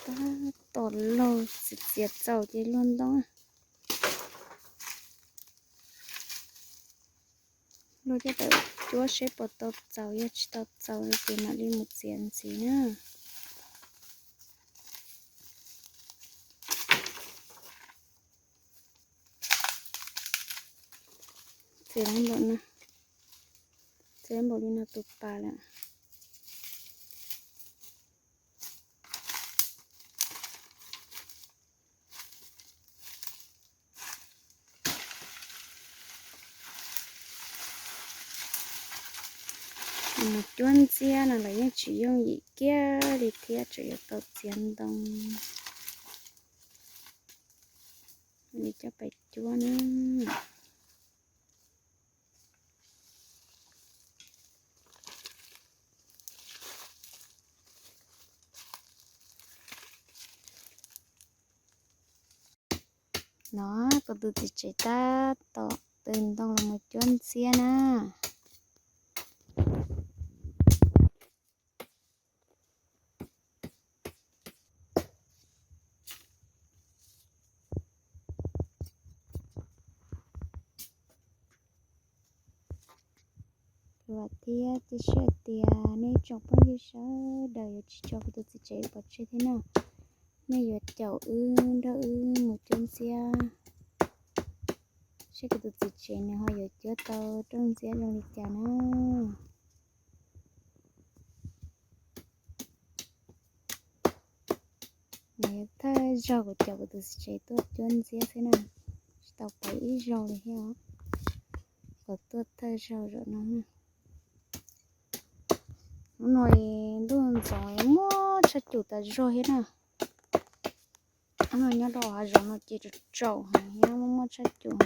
tab tom laug txiav txiav txaus ces luag ntoo. Luag coj tawm cuab seb puas tau txaus, yog tsis tau txaus li ces mam li mus txiav ntxiv na. Txiav npaum no, txiav npaum li no tus pas lawm. Mus cuab ntxiab no lawv yeej tsis yooj yim kiag li thiab, tseem yuav tau txiav ntoo li coj pais cuab na. No, kuv tus txiv tsev tab tom tw ntoo los mus cuab ntxiab na. Vam thiab cia siab hais tias nej tsoom phooj ywg sawv daws yuav tsis tso kuv tus txiv tsev pov tseg thiab na. Nej yuav caum wb nrog wb mus cuab ntxiab, seb kuv tus txiv tsev nws ho yuav cuab tau rooj ntxiab zoo li cas na. Nws thawj zaug kuv caum kuv tus txiv tsev tuaj cuab ntxiab xwb na, tsis tau pais ib zaug li thiab os. Kuv tuaj thawj zaug zaum no. Hnub no ntuj ntxoov muaj tshaj cum tas zog thiab na. Hnub no nyob rau hav zoov no ces tsaus tsaus heev thiab muaj muaj tshaj cum.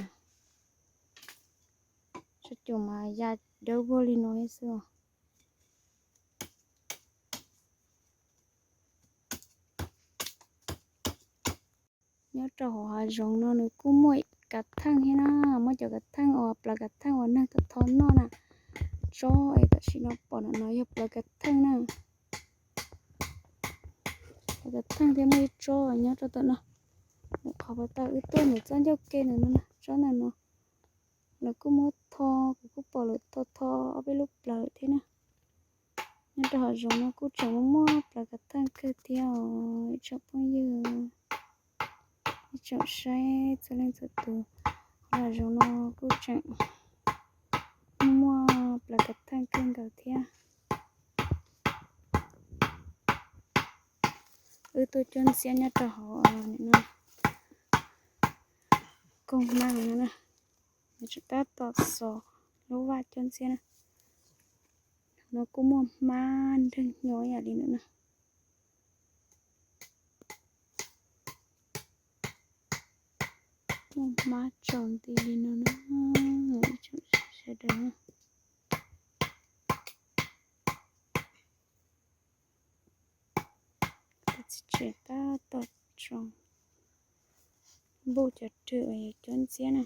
Tshaj cum mas ya dawb vog li no thiab xwb os. Nyob rau hauv hav zoov no nws kuj muaj kav theej thiab na, muaj cov kav theej uas plaws kav theej uas neeg tho tho noj na. Tsob es tam sim no pom ntawm no yog plaws kav theej na. Plaws kav theej thiab muaj ib tsob nyob rau ntawm no. Nws qhov puas tau wb tuaj ntawm txoj ncauj ke ntawm no na, tsob ntawm no lawv kuj muab tho, kuv kuj pom lawv tho tho ob peb lub plaws lawm thiab na. Nyob rau hav zoov no kuj tseem muaj muaj plaws kav theej kawg thiab os ib tsoom phooj ywg. Ib tsoom saib txhua leej txhua tus, hav zoov no kuj tseem muaj muaj plaws kav theej kawg nkaus thiab. Wb tuaj cuab ntxiab nyob rau hauv no, koog hmab no na, nws tseem tab tom xos lub vaj cuab ntxiab na. No kuj muaj hmab nreeg hnyo ib yam li ntawm no. Muaj hmab tsaus nti li no na, ib tsoom sawv daws. Tus txiv tsev tab tom tso npuj cov rwg uas yuav cuab ntxiab na.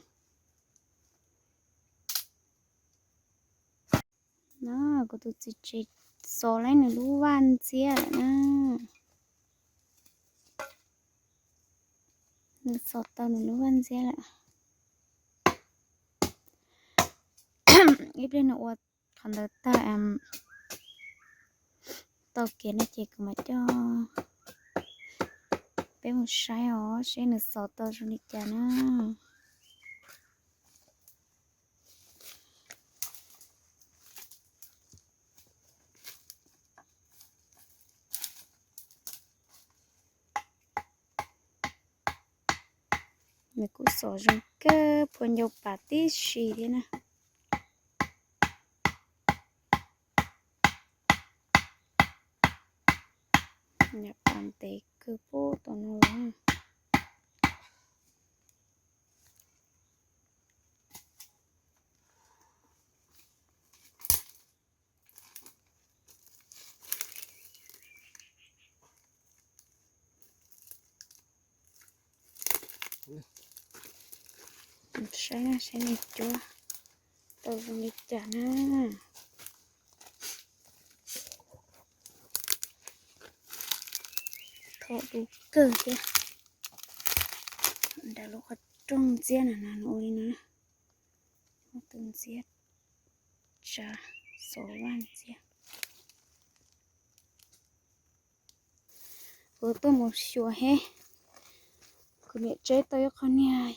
No, kuv tus txiv tsev xos lawm nws lub vaj ntxiab lawm na. Nws xos tau nws lub vaj ntxiab lawm. Ib pliag nws ua qhov ntawd tag tau kev no ces kuv mam coj peb mus saib os seb nws xos tau zoo li cas na. Nws kuj xos zoo kawg, phua ncau pas tib si thiab na. Nws pas ntev kawg pub tau no los. Saib, saib nws cuab tau zoo li cas na. Pom du kawg thiab. Nram lub qhov rooj ntxiab na, nws ua li no na. Muaj tus ntxiab tsav xov vaj ntxiab. Kuv tuaj mus xyuas he, kuv niam tseb tau ib qho niag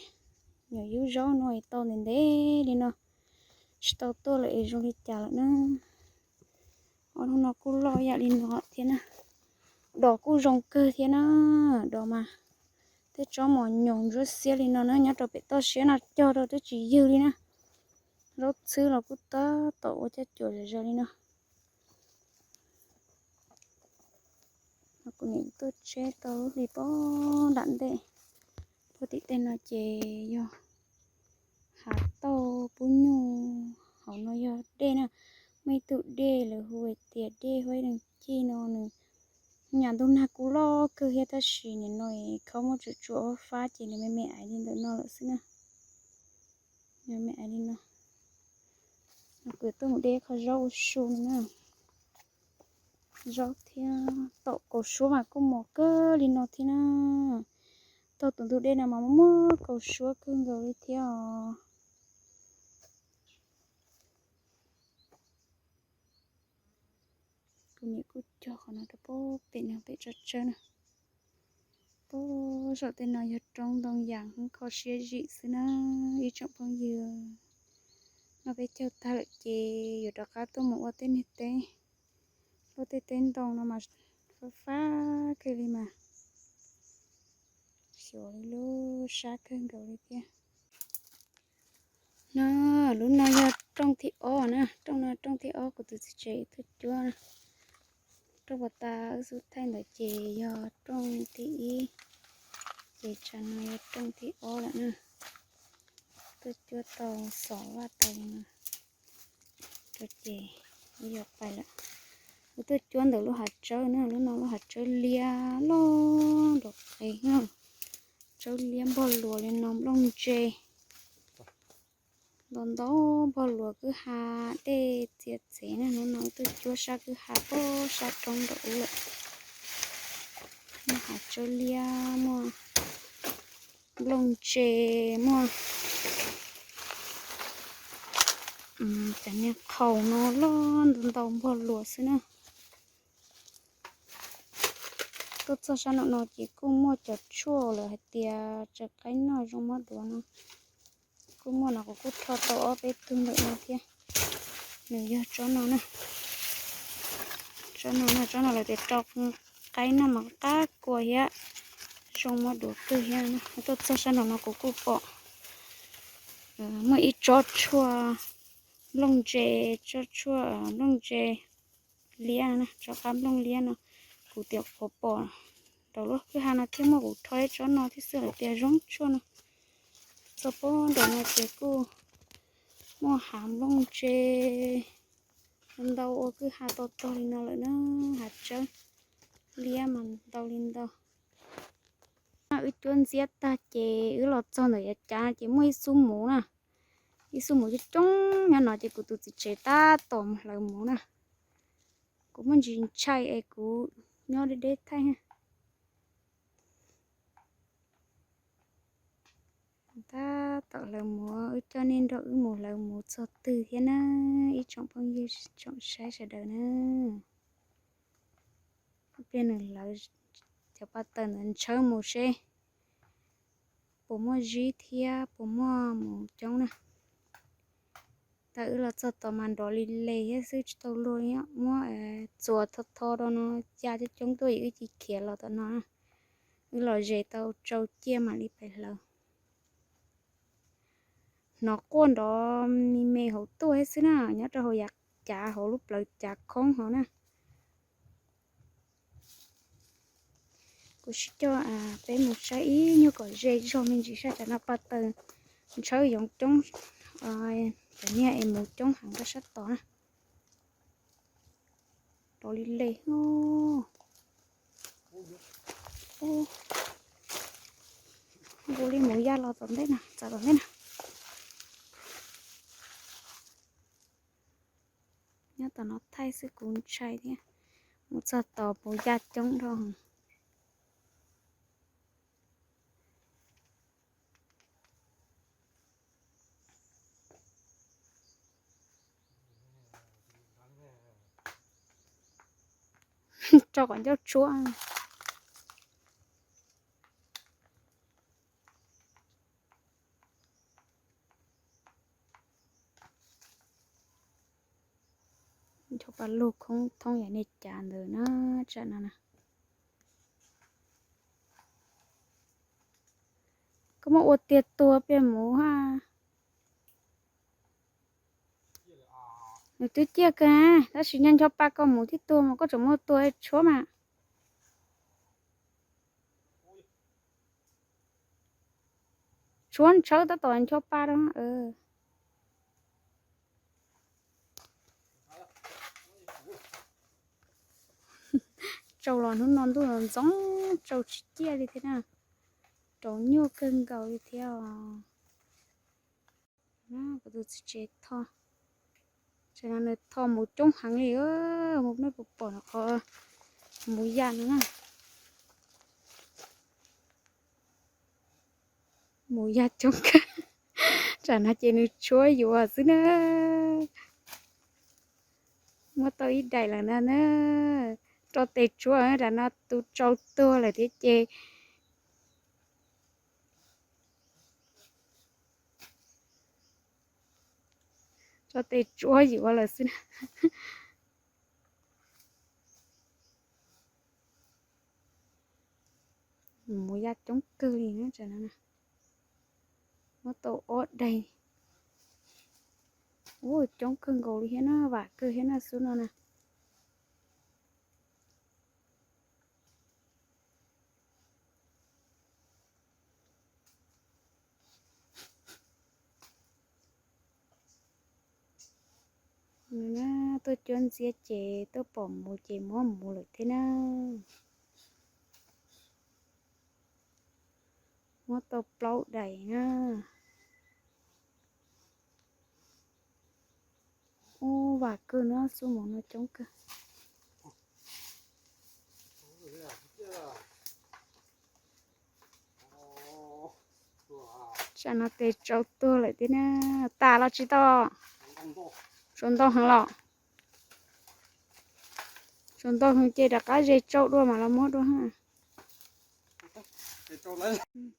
nyuam yub zaub no es tau ntev ntev li no, tsis tau tuaj lawm es zoo li cas lawm na. Ob hnub no kuj loj yam li no thiab na. Dos kuj zoo kawg thiab na. Dos mas tej tsob mos nyoos ntsuab xiab li no na, nyob rau pem toj siab no cog rau twb tsis ywg li na. Zaub txhwb los kuj tab tom ua caj cuam zom zaws li no. Kuv niam tuaj tseb tau lub hli pob nram ntej. Puag tim tej no ces yog hav tauj pub nyuj, hauv no yog dej na. Muaj ib tug dej lawv hu hais tias dej Huaib Neeg Cij no, nws nyuam ntub nag kuj loj kawg thiab tab sis nim no khawb muaj tsuas tsuas fab fab ces nws me me aiv li ntawm no lawm xwb na. Me aiv li no. Kuv tuaj mus de qho zaub ua su na. Zaub thiab tom kaus suab mas kuj mos kawg li no thiab na. Tau tus ntug dej no mas muaj kaus suab kawg nkaus li thiab os. Kuv niam kuj cog qhov no rau pem no pem tsob tsawb na. Puag saum tej no yog roob ntoo yas kho siab zim xwb na ib tsoom phooj ywg. No peb caug tag lawm ces yuav rov qab tuaj mus ua tej niag teb, ua tej teb ntoo no mas fab fab kawg li mas. Xyuas li lub sab kawg nkaus li thiab. No, lub no yog rooj thib ob na, rooj no rooj thib ob kuv tus txiv tsev tuaj cuab na. Rooj puag ta wb xub thaij ntawd ces yog rooj thib ib, ces tsam no yog rooj thib ob lawm na. Tuaj cuab tau xov vaj tau li no rau ces wb yuav pais lawm. Wb tuaj cuab ntawm lub hav tsawb na, lub no lub hav tsawb liab loj nrov qees na. Tsawb liab npog luas li no, nplooj ntse ntau ntau, npog luas kwj ha, dej txias txev na. Hnub no wb tuaj cuab sab kwj ha puag sab roob nraum ub lawm. Muaj hav tsawb liab, muaj nplooj ntse, muaj cov niag qhaus no loj ntau ntau npog luas xwb na. Tuaj txog sab nraum no ces kuj muaj cov tshuaj lawv hais tias tsaws qaib noj zoo mob duav no. Kuj muaj no, kuv kuj rho tau ob peb tug ntawm no thiab. Nws yog tsob no na. Tsob no na, tsob no lawv tias rau qaib noj mas qab kua thiab zoo mob duav kawg thiab. Tuaj txog sab nraum no kuv kuj pom muaj ib tsob tshuaj nplooj ntse, tsob tshuaj nplooj ntse liab na, tsob qab nplooj liab no. Kuv tias kuv pom rau lub kwj ha no thiab muaj, kuv rho ib tsob no thiab xwb lawv tias zoo tshuaj no. Txog puag nraum no ces kuj muaj hav nplooj ntse ntau ua kwj ha tau tog li no lawm na, hav tsawb liab mas ntau li ntau. Wb cuab ntxiab tag ces wb los txog ntawm yav cav ces muaj ib xub muv na, ib xub muv coob coob nyob no ces kuv tus txiv tsev tab tom mus hlawv muv na. Kuv muaj ntsis ntshai es kuv nyob deb deb thaij. Tab tom hlawv muv, wb coj nej nrog wb mus hlawv muv txog twg thiab na, ib tsoom phooj ywg tsoom saib sawv daws na. Pliag nws lawv cov pa taws ntawd ntshaw mus seb puas muaj zib thiab puas muaj muv coob na. Thaum wb los txog tod mas nrov li les thiab xwb tsis tau luag li, muab txuas tho tho rau no ya coob coob tuaj es wb cia khiav los tom no. Wb los ze tau tsau ciaj mam li pais hlawv. Hnov quaj nrov me me hauv tuaj thiab xwb na, nyob rau hauv yav cav hauv lub plawv cav khoob hauv na. Kuv sib coj peb mus saib ib nyuag kom ze zog me ntsis saib tsam no pa taws ntshawb yoov coob, cov niag es muv coob heev rau sab tod na. Rov li les. Nkaus li mus ya los tom ntej na, txav tom ntej na. Nyob tom no thaij xwb kuv ntshai thiab. Mus txog tod puas ya coob dhau. Rau kom ncauj tshuab. Ncho pa lug khoob thoob yam nej cas ntawd na, tsam no na. Koj muab ua tiag tuag pia mus ha. Nws twb ciaj kawg, tab sis nco ncho pa koj mus thiab tuag mas koj tseem muab tuag tshuab mas. Tshuab ntshawb tab tom ncho pa rau. Tsau los hnub no ntuj los ntxoov tsau tsis ciaj li thiab na. Rau nyuaj kawg nkaus li thiab os. Kuv tus txiv tsev tho, tsev no nws tho mus coob heev li, mus nej puas pom no qhov mus ya no na. Mus ya coob kawg, tsam no ces nws tshuab yuav xwb na. Muab tau ib daim lawm na na. Rau tes tshuab, tsam no tus tsau tuag lawm thiab ces rau tes tshuab yuav lawm xwb na. Mus ya coob kawg li na, tsam no muab tau ob daim. Ua coob kawg nkaus li thiab na, vam kawg thiab na xub no na. Tuaj cuab ntxiab ces tuaj pom mus ces muab mus lawm thiab na. Muab tau plaub daim na. Ub, vam kawg no, xub mus no coob kawg. Tsam no tes tsau tuag lawm thiab na. Tas los tsis tau? Tsuas ntau heev los? Tsuas ntau heev ces rov qab ze tsau dua mam los muab dua.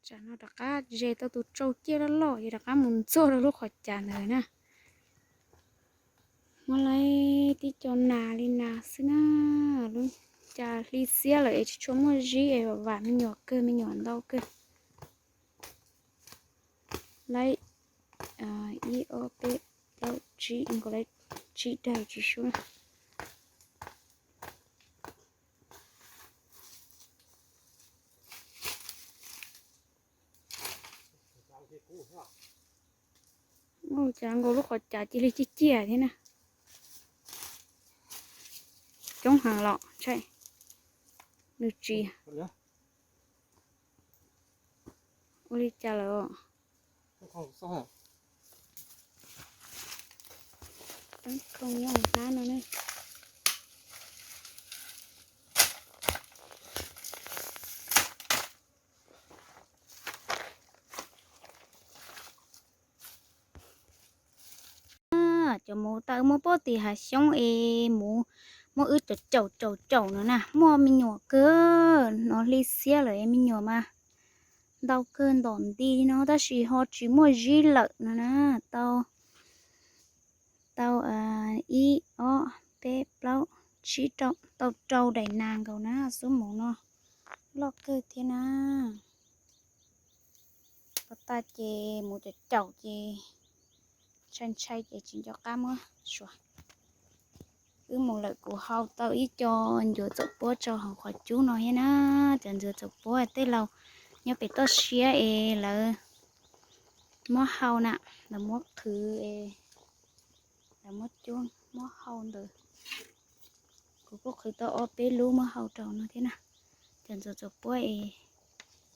Tsam no rov qab ze tau tus tsau ciaj loj loj ces rov qab mus ntxuag rau lub qhov cas ntawd na. Muab laib tib co nas li nas xwb na. Lub cas hli xiab lawm es tsis tshua muaj zib es vam me nyuam kawg, me nyuam ntau kawg. Laib ib ob peb plaub tsib, nkaus laib tsib daim tsis sub na. Ua cas nkaus lub qhov cas cia li ciaj ciaj thiab na. Coob heev los ntshai nws tsis ua li cas lawm. Teeb khoo nyob hnab no ne. Cov mus tau muaj pob tim hav xyoob es mus muab wb caum caum caum caum no na, muaj me nyuam kawg, hnov hli xiab lawm es me nyuam mas ntau kawg ntom nti no tab sis ho tsis muaj zib lawm no na. Tau, tau ib ob peb plaub tsib rau, tau rau daim nas nkaus na, xub mus no loj kawg thiab na. Pov tas ces mus caum caum ces ntshai ntshai ces tsis nco qab muab suav. Wb mus lawm kuv hau tau ib co ncuav txaus puab rau hauv qhov cub no thiab na. Cov ncuav txaus puab tej laus nyob pem toj siab es lawv muab hau na, lawv muab qhwv es lawv muab cuab muab hau ntawd. Kuv kuj qhwv tau ob peb lub muab hau rau no thiab na. Cov ncuav txaus puab es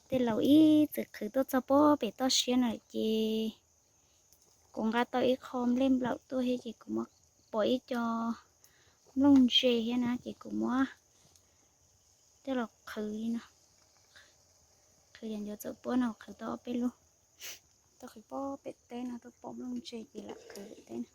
tej laus ib txwm qhwv tuaj txog puag pem toj siab na ces kuv nqa tau ib qho nplej nplaum tuaj thiab ces kuv muab pom ib co nplooj ntse thiab na ces kuv muab coj los qhwv li no. Qhwv cov ncuav txaus puab no qhwv tau ob peb lub. Tuaj qhwv puag pem teb no tuaj pom nplooj ntse ces lam qhwv pem teb na.